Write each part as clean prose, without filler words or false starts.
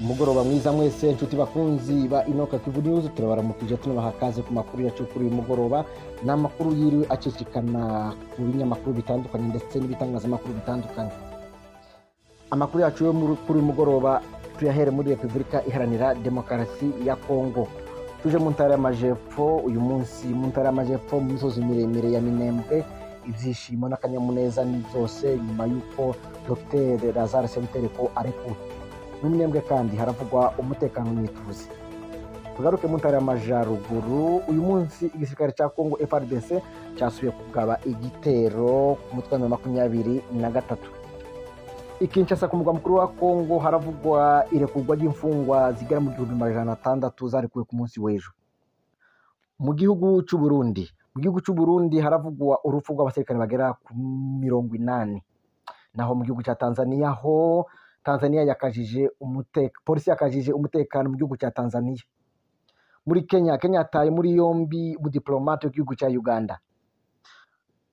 Umugoroba mwiza mwese inshuti bakunzi ba Inoka Kivu News, turabaramukije tunabaha kaze ku makuru yacu kuri uyu mugoroba. Ni amakuru yiriwe acicikana ku binyamakuru bitandukanye ndetse n'ibitangazamakuru bitandukanye. Amakuru yacu yo kuri uyu mugoroba tuyahere muri Repubulika Iharanira Demokarasi ya Kongo. Tuje mu ntara y'Amajepfo. Uyu munsi mu ntara y'Amajepfo, mu misozi miremire ya Minembwe, ibyishimo n'akanyamuneza ni byose nyuma y'uko Dr Lazare Sebitereko arekuwe. Mu Minembwe kandi haravugwa umutekano n'ituze. Tugaruke mu ntara y'Amajaruguru. Uyu munsi igisirikare cya Kongo FARDC cyasubiye kugaba igitero ku mutwe wa 23. I Kinshasa, ku murwa mukuru wa Kongo, haravugwa irekurwa ry'imfungwa zigera mu 1600 zarekuwe ku munsi w'ejo. Mu gihugu cy'u Burundi haravugwa urupfu rw'abasirikare bagera ku 80. Naho mu gihugu cya Tanzania ho, Tanzania yakajije umuteka, polisi yakajije umutekano mu gihugu cya Tanzania. Muri Kenya, Kenya yataye muri yombi umudiplomate w'igihugu cya Uganda.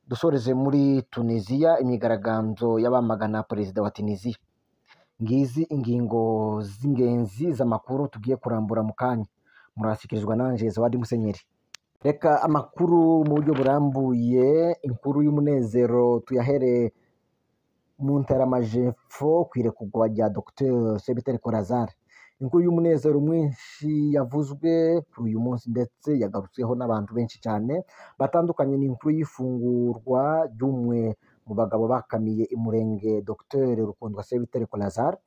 Dusoreze muri Tunisia, imyigaragambyo y'abamagana perezida wa Tunisia. Ngizi ingingo z'ingenzi z'amakuru tugiye kurambura mu kanya, murashyikirizwa nanje Zawadi Musenyeri. Reka amakuru mu buryo burambuye. Inkuru y'umunezero tuyahere mu ntara y'Amajepfo ku irekurwa rya Dr Sebitereko Lazare. Inkuru y'umunezero mwinshi yavuzwe kuri uyu munsi ndetse yagarutsweho n'abantu benshi cyane batandukanye ni inkuru y'ifungurwa ry'umwe mu bagabo bakamiye Imurenge, Dr Rukundwa Sebitereko Lazare,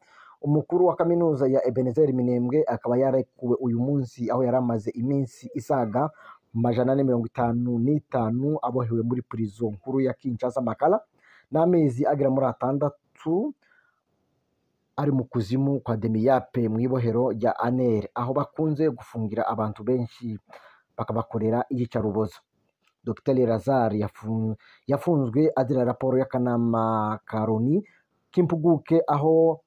umukuru wa kaminuza ya Ebenezer Minembwe, akaba yarekuwe uyu munsi aho yari amaze iminsi isaga 455 abohewe muri prison nkuru ya Kinshasa Makala, n'amezi agera muri 6 ari mu kuzimu kwa Demiyape mu ibohero rya ANR, aho bakunze gufungira abantu benshi bakabakorera iyicarubozo. Dr Lazare yafunzwe azira raporo y'akanama ka Loni k'impuguke, aho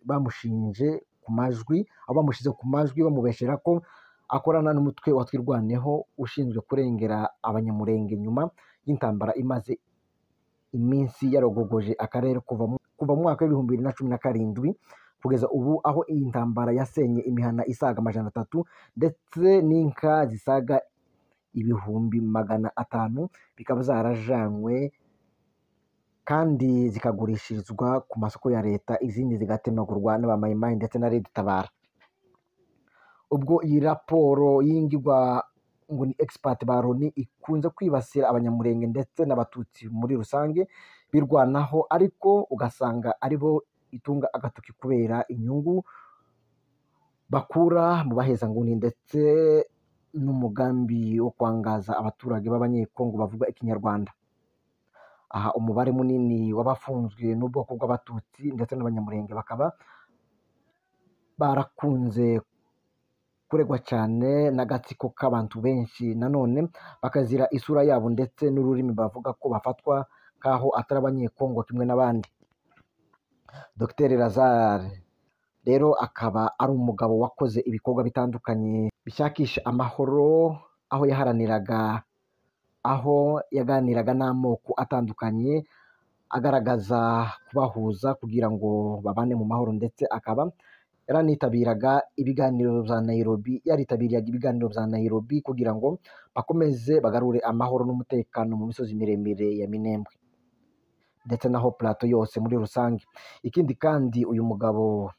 bamushinje ku majwi, aho bamushize ku majwi bamubeshera ko akorana n'umutwe wa Twirwaneho ushinzwe kurengera Abanyamurenge nyuma y'intambara imaze iminsi yarogogoje akarere kuva mu mwaka wa 2017 kugeza ubu, aho iyi ntambara yasenye imihana isaga 300 ndetse n'inka zisaga 500,000, bikaba zarajanywe kandi zikagurishirizwa ku masoko ya leta, izindi zigatemagurwa n'abamayimayi ndetse na Red Tabara. Ubwo iyi raporo y'ingirwa ngo ni expert ba Loni ikunze kwibasira Abanyamurenge ndetse n'Abatutsi muri rusange birwanaho, ariko ugasanga aribo itunga agatoki kubera inyungu bakura mu bahezanguni ndetse n'umugambi wo kwangaza abaturage b'Abanyekongo bavuga Ikinyarwanda. Aha umubare munini w'abafunzwe n'ubwoko bw'Abatutsi ndetse n'Abanyamurenge, bakaba barakunze kuregwa cyane n'agatsiko k'abantu benshi, nanone bakazira isura yabo ndetse n'ururimi bavuga, ko bafatwa nk'aho atari Abanyekongo kimwe n'abandi. Dr Lazare rero akaba ari umugabo wakoze ibikorwa bitandukanye bishakisha amahoro, aho yaharaniraga, aho yaganiraga n'amoko atandukanye, agaragaza kubahuza kugira ngo babane mu mahoro, ndetse akaba yaranitabiraga ibiganiro bya Nairobi, yaritabiriyaga ibiganiro bya Nairobi kugira ngo bakomeze bagarure amahoro n'umutekano mu misozi miremire ya Minembwe ndetse naho plateau yose muri rusange. Ikindi kandi, uyu mugabo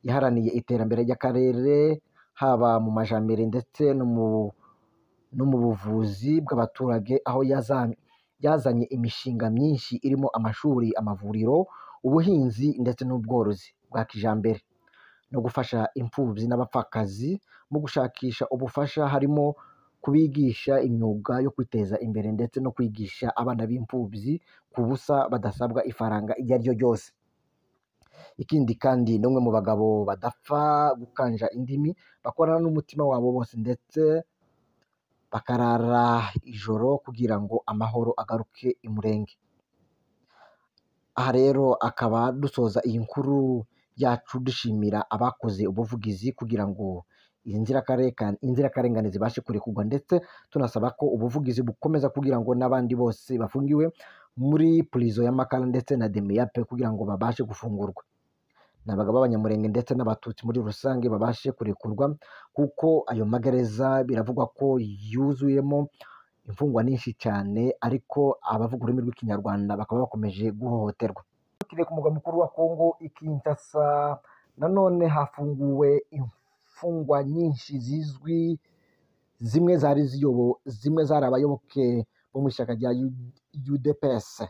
yaharaniye iterambere ry'akarere, haba mu majambere ndetse no mu buvuzi bw'abaturage, aho yazanye imishinga myinshi irimo amashuri, amavuriro, ubuhinzi ndetse n'ubworozi bwa kijambere, no gufasha imfubyi n'abapfakazi mu gushakisha ubufasha, harimo kubigisha imyuga yo kwiteza imbere ndetse no kwigisha abana b'imfubyi ku busa badasabwa ifaranga iryo ari ryo ryose. Ikindi kandi, ni umwe mu bagabo badapfa gukanja indimi, bakorana n'umutima wabo bose ndetse bakarara ijoro kugira ngo amahoro agaruke i Murenge. Aha rero akaba dusoza iyi nkuru yacu dushimira abakoze ubuvugizi kugira ngo izi inzirakarengane zibashe kurekurwa, ndetse tunasaba ko ubuvugizi bukomeza kugira ngo n'abandi bose bafungiwe muri prison ya Makala ndetse na Demiyape kugira ngo babashe gufungurwa. Ni abagabo b'Abanyamurenge ndetse n'Abatutsi muri rusange babashe kurekurwa, kuko ayo magereza biravugwa ko yuzuyemo imfungwa nyinshi cyane, ariko abavuga ururimi rw'Ikinyarwanda bakaba bakomeje guhohoterwa. Tukiri ku murwa mukuru wa Kongo i Kinshasa, nanone hafunguwe imfungwa nyinshi zizwi, zimwe zari ziyobo, zimwe zari abayoboke bo mu ishyaka rya UDPS.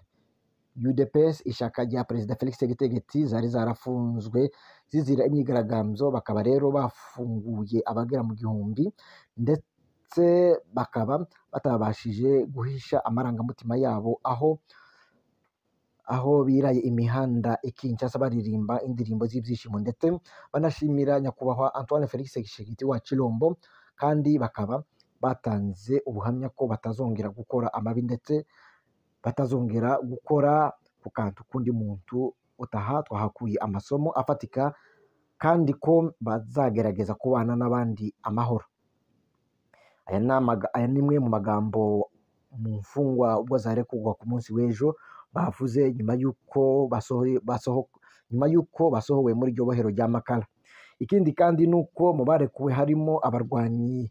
UDPS, ishyaka rya Perezida Felix Tshisekedi, zari zarafunzwe zizira imyigaragambyo, bakaba rero bafunguye abagera mu 1000, ndetse bakaba batabashije guhisha amarangamutima yabo aho biraye imihanda i Kinshasa baririmba indirimbo z'ibyishimo, ndetse banashimira nyakubahwa Antoine Felix Tshisekedi wa Chilombo, kandi bakaba batanze ubuhamya ko batazongera gukora amabi ndetse batazongera gukora ku kantu k'undi muntu utaha. Twahakuye amasomo afatika kandi ko bazagerageza kubana n'abandi amahoro. Aya ni imwe mu magambo mu mfungwa ubwo zarekurwa ku munsi w'ejo bavuze nyuma y'uko basohowe muri iryo bohero rya Makala. Ikindi kandi ni uko mu barekuwe harimo abarwanyi,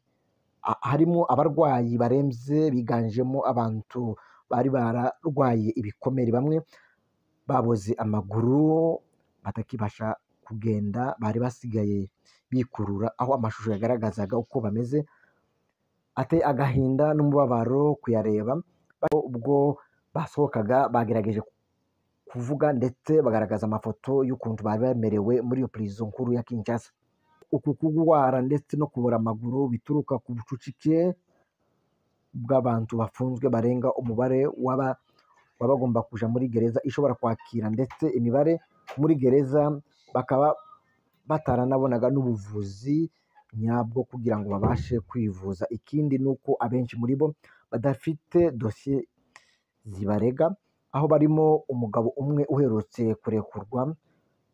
harimo abarwayi barembye, biganjemo abantu bari bararwaye ibikomere, bamwe baboze amaguru batakibasha kugenda, bari basigaye bikurura, aho amashusho yagaragazaga uko bameze ateye agahinda n'umubabaro kuyareba. Ubwo basohokaga bagerageje kuvuga ndetse bagaragaza amafoto y'ukuntu bari bamerewe muri iyo prison nkuru ya Kinshasa. Uku kugwara ndetse no kubura amaguru bituruka ku bucucike bw'abantu bafunzwe barenga umubare w'abagomba kuja muri gereza ishobora kwakira, ndetse imibare muri gereza bakaba bataranabonaga n'ubuvuzi nyabwo kugira ngo babashe kwivuza. Ikindi ni uko abenshi muri bo badafite dosiye zibarega, aho barimo umugabo umwe uherutse kurekurwa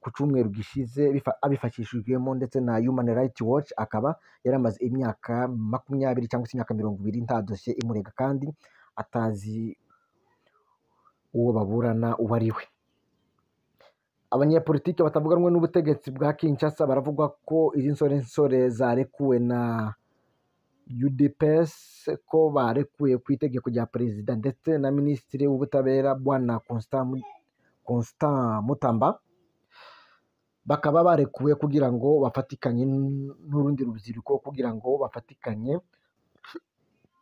ku cyumweru gishize abifashishijwemo ndetse na Human Rights Watch, akaba yaramaze imyaka 20 cyangwa se imyaka 20 nta dosiye imurega kandi atazi uwo baburana uwo ari we. Abanyepolitike batavuga rumwe n'ubutegetsi bwa Kinshasa baravuga ko izi nsorensore zarekuwe na UDPS, ko barekuwe ku itegeko rya perezida ndetse na minisitiri w'ubutabera Bwana Constant Mutamba, bakaba barekuwe kugira ngo bafatikanye n'urundi rubyiruko, kugira ngo bafatikanye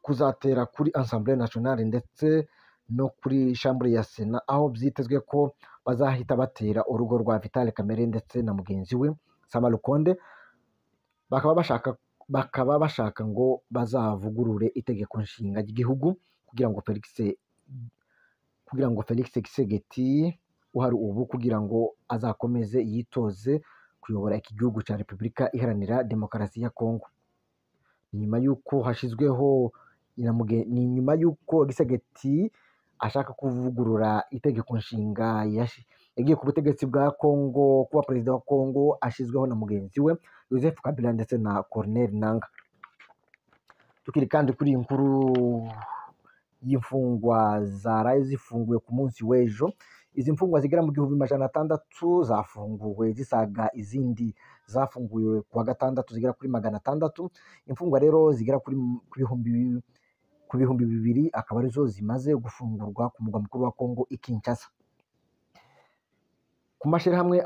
kuzatera kuri Assemblée Nationale ndetse no kuri Chambre ya Sena, aho byitezwe ko bazahita batera urugo rwa Vital Kamerhe ndetse na mugenzi we Sama Lukonde. Bakaba bashaka ngo bazavugurure itegeko nshinga ry'igihugu kugira ngo Felix Tshisekedi uhari ubu kugira ngo azakomeze yitoze kuyobora iki gihugu cya Repubulika Iharanira Demokarasi ya Kongo. Nyuma y'uko hashizweho ni nyuma y'uko Tshisekedi ashaka kuvugurura itegeko nshinga, yagiye ku butegetsi bwa Kongo kuba perezida wa Kongo ashizweho na mugenzi we Joseph Kabila ndetse na Corneille Nangaa. Tukiri kandi kuri iyi nkuru y'imfungwa zaraye zifunguwe ku munsi w'ejo, izi mfungwa zigera mu 1600 zafunguwe zisaga izindi zafunguwe ku wa gatandatu zigera kuri 600. Imfungwa rero zigera kuri ku 2000 akaba arizo zimaze gufungurwa ku murwa mukuru wa Kongo i Kinshasa. Ku mashirahamwe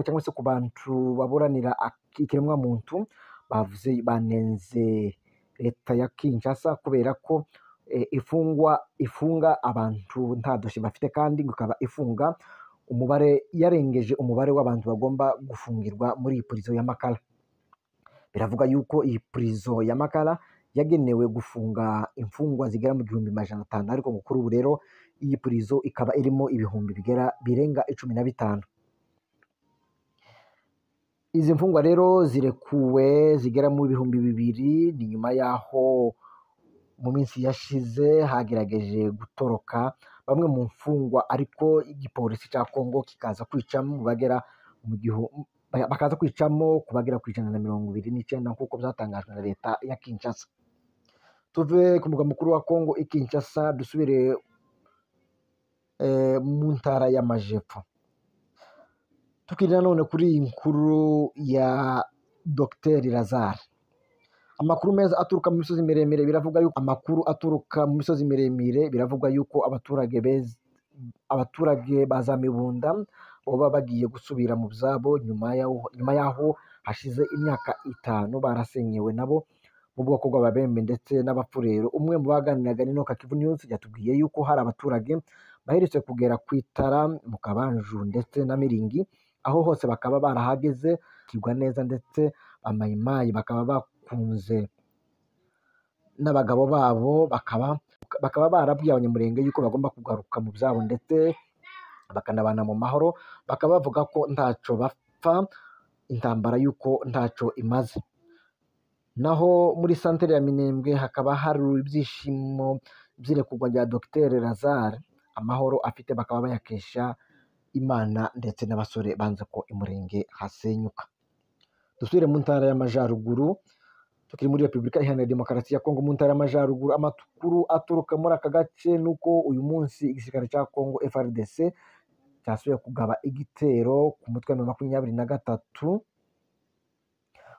cyangwa se ku bantu baburanira ikiremwamuntu bavuze banenze leta ya Kinshasa kubera ko ifunga abantu nta dosiye bafite, kandi ikaba ifunga umubare yarengeje umubare w'abantu bagomba gufungirwa muri iyi prison ya Makala. Biravuga yuko iyi prison ya Makala yagenewe gufunga imfungwa zigera mu 1500, ariko ngo kuri ubu rero iyi prison ikaba irimo ibihumbi birenga 15. Izi mfungwa rero zirekuwe zigera mu 2000, ni nyuma y'aho mu minsi yashize hagerageje gutoroka bamwe mu mfungwa, ariko igipolisi cya Kongo kikaza kwicamo bagera mu bakaza kwicamo kubagera ku 129 nk'uko byatangajwe na leta ya Kinshasa. Tuve ku murwa mukuru wa Kongo i Kinshasa dusubire mu ntara y'Amajepfo. Tukiri nanone kuri iyi nkuru ya Dr Lazare, amakuru meza aturuka mu misozi miremire biravuga yuko amakuru aturuka mu misozi miremire biravugwa yuko abaturage beza, abaturage ba za Mibunda boba bagiye gusubira mu byabo nyuma yaho hashize imyaka 5 barasenyewe nabo mu bwoko bw'Ababembe ndetse n'Abapfurero. Umwe mu baganiraga n'Inoka Kivu News yatubwiye yuko hari abaturage baherutse kugera ku Itara mu Kabanju ndetse na Miringi, aho hose bakaba barahageze kigwa neza, ndetse Abamayimayi bakaba bakunze n'abagabo babo bakaba barabwiye Abanyamulenge yuko bagomba kugaruka mu byabo ndetse bakanabana mu mahoro, bakaba bavuga ko ntaco bapfa intambara yuko ntaco imaze. Naho muri santere ya Minembwe hakaba hari ibyishimo by'irekurwa rya Dr Lazare, amahoro afite bakaba bayakesha Imana ndetse n'abasore banze ko Imurenge hasenyuka. Dusubire mu ntara y'Amajaruguru, tukiri muri Repubulika Iharanira Demokarasi ya Kongo mu ntara y'Amajaruguru. Amakuru aturuka muri aka gace nuko uyu munsi igisirikare cya Kongo FARDC cyasubiye kugaba igitero ku mutwe wa 23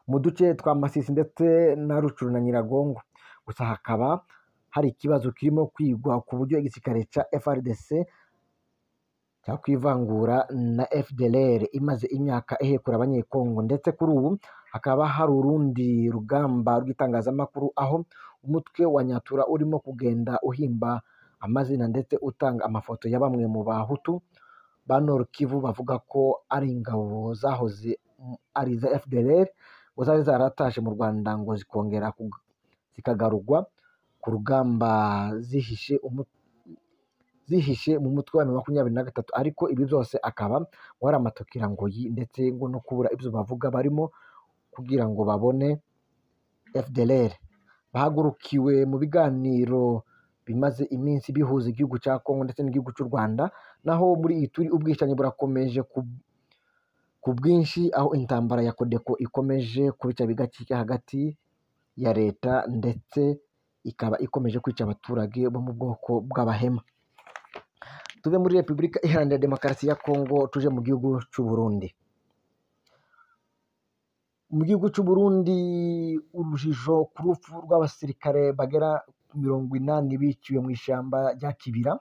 mu duce twa Masisi ndetse na Rucuru na Nyiragongo. Gusa hakaba hari ikibazo kirimo kwigwa ku buryo igisirikare cya FARDC cyakwivangura na FDLR imaze imyaka ihekura Abanyekongo, ndetse kuri ubu hakaba hari urundi rugamba rw'itangazamakuru aho umutwe wa Nyatura urimo kugenda uhimba amazina ndetse utanga amafoto ya bamwe mu Bahutu ba Nord Kivu bavuga ko ari ingabo zahoze ari iza FDLR ngo zari zaratashe mu Rwanda ngo zikongera zikagarurwa ku rugamba zihishe mu mutwe wa 23. Ariko ibi byose akaba ngo ari amatokirangoyi ndetse ngo no kubura ibyo bavuga barimo kugira ngo babone FDLR. Bahagurukiwe mu biganiro bimaze iminsi bihuza igihugu cya Kongo ndetse n'igihugu cy'u Rwanda. Naho muri iyi turi ubwicanyi burakomeje ku bwinshi, aho intambara ya Kodeko ikomeje kubica bigacika hagati ya leta ndetse ikaba ikomeje kwica abaturage bo mu bwoko bw'Abahema. Tuve muri Repubulika Iharanira Demokarasi ya Kongo tuje mu gihugu cy'u Burundi. Mu gihugu cy'u Burundi urujijo ku rupfu rw'abasirikare bagera ku 80 biciwe mu ishyamba rya Kibira.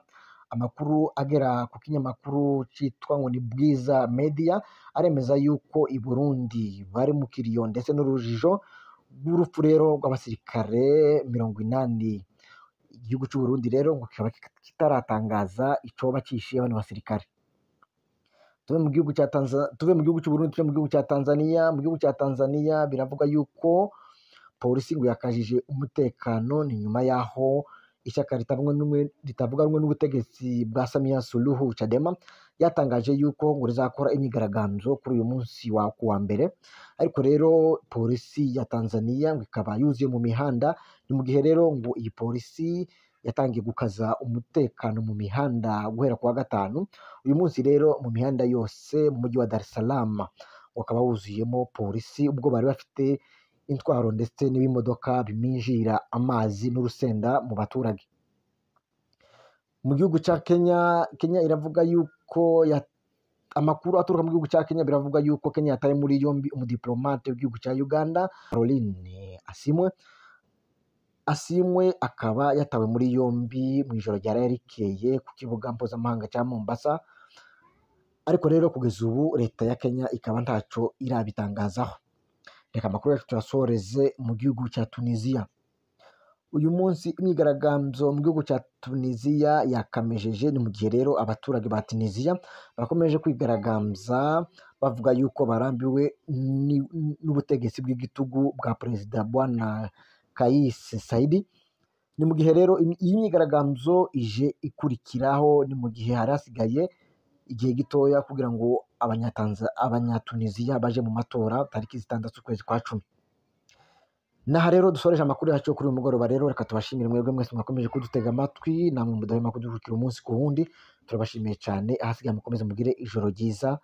Amakuru agera ku kinyamakuru cyitwa ngo ni Bwiza Media aremeza yuko i Burundi bari mu kiriyo ndetse n'urujijo rw'urupfu rero rw'abasirikare 80. Igihugu cy'u Burundi rero ngo kikaba kitaratangaza icoba cishe bano basirikare. Tuve mu gihugu cya Tanzania, tuve mu gihugu cy'u Burundi tuje mu gihugu cya Tanzania. Mu gihugu cya Tanzania biravuga yuko polisi ngo yakajije umutekano, ni nyuma yaho ishyaka ritavuga rumwe n'ubutegetsi bwa Samia Suluhu Chadema ryatangaje yuko ngo rizakora imyigaragambyo kuri uyu munsi wa kuwa mbere. Ariko rero polisi ya Tanzania ngo ikaba yuzuye mu mihanda. Ni mu gihe rero ngo iyi polisi yatangiye gukaza umutekano mu mihanda guhera kuwa gatanu. Uyu munsi rero mu mihanda yose mu mujyi wa Dar es Salaam wakaba wuzuyemo polisi, ubwo bari bafite intwaro ndetse n'ibimodoka biminjira amazi n'urusenda mu baturage. Mu gihugu cya Kenya, Kenya iravuga yuko amakuru aturuka mu gihugu cya Kenya biravuga yuko Kenya yataye muri yombi umudiplomate w'igihugu cya Uganda Caroline Asimwe. Asimwe akaba yatawe muri yombi mu ijoro ryaraye rikeye ku kibuga mpuzamahanga cya Mombasa. Ariko rero kugeza ubu leta ya Kenya ikaba ntaco irabitangazaho. Reka amakuru yacu tuyasoreze mu gihugu cya Tunisia. Uyu munsi imyigaragambyo mu gihugu cya Tunisia yakamejeje. Ni mu gihe rero abaturage ba Tunisia bakomeje kwigaragambya bavuga yuko barambiwe n'ubutegetsi bw'igitugu bwa Perezida Bwana Kais Saied. Ni mu gihe rero iyi myigaragambyo ije ikurikiraho, ni mu gihe hari hasigaye igihe gitoya kugira ngo Abanyatunisia baje mu matora tariki 6 z'ukwezi kwa 10. Naha rero dusoreje amakuru yacu kuri uyu mugoroba. Rero reka tubashimire mwebwe mwese mwakomeje kudutega amatwi, namwe mudahwema kudukurikira umunsi ku wundi. Turabashimiye cyane. Ahasigaye mukomeze mugire ijoro ryiza.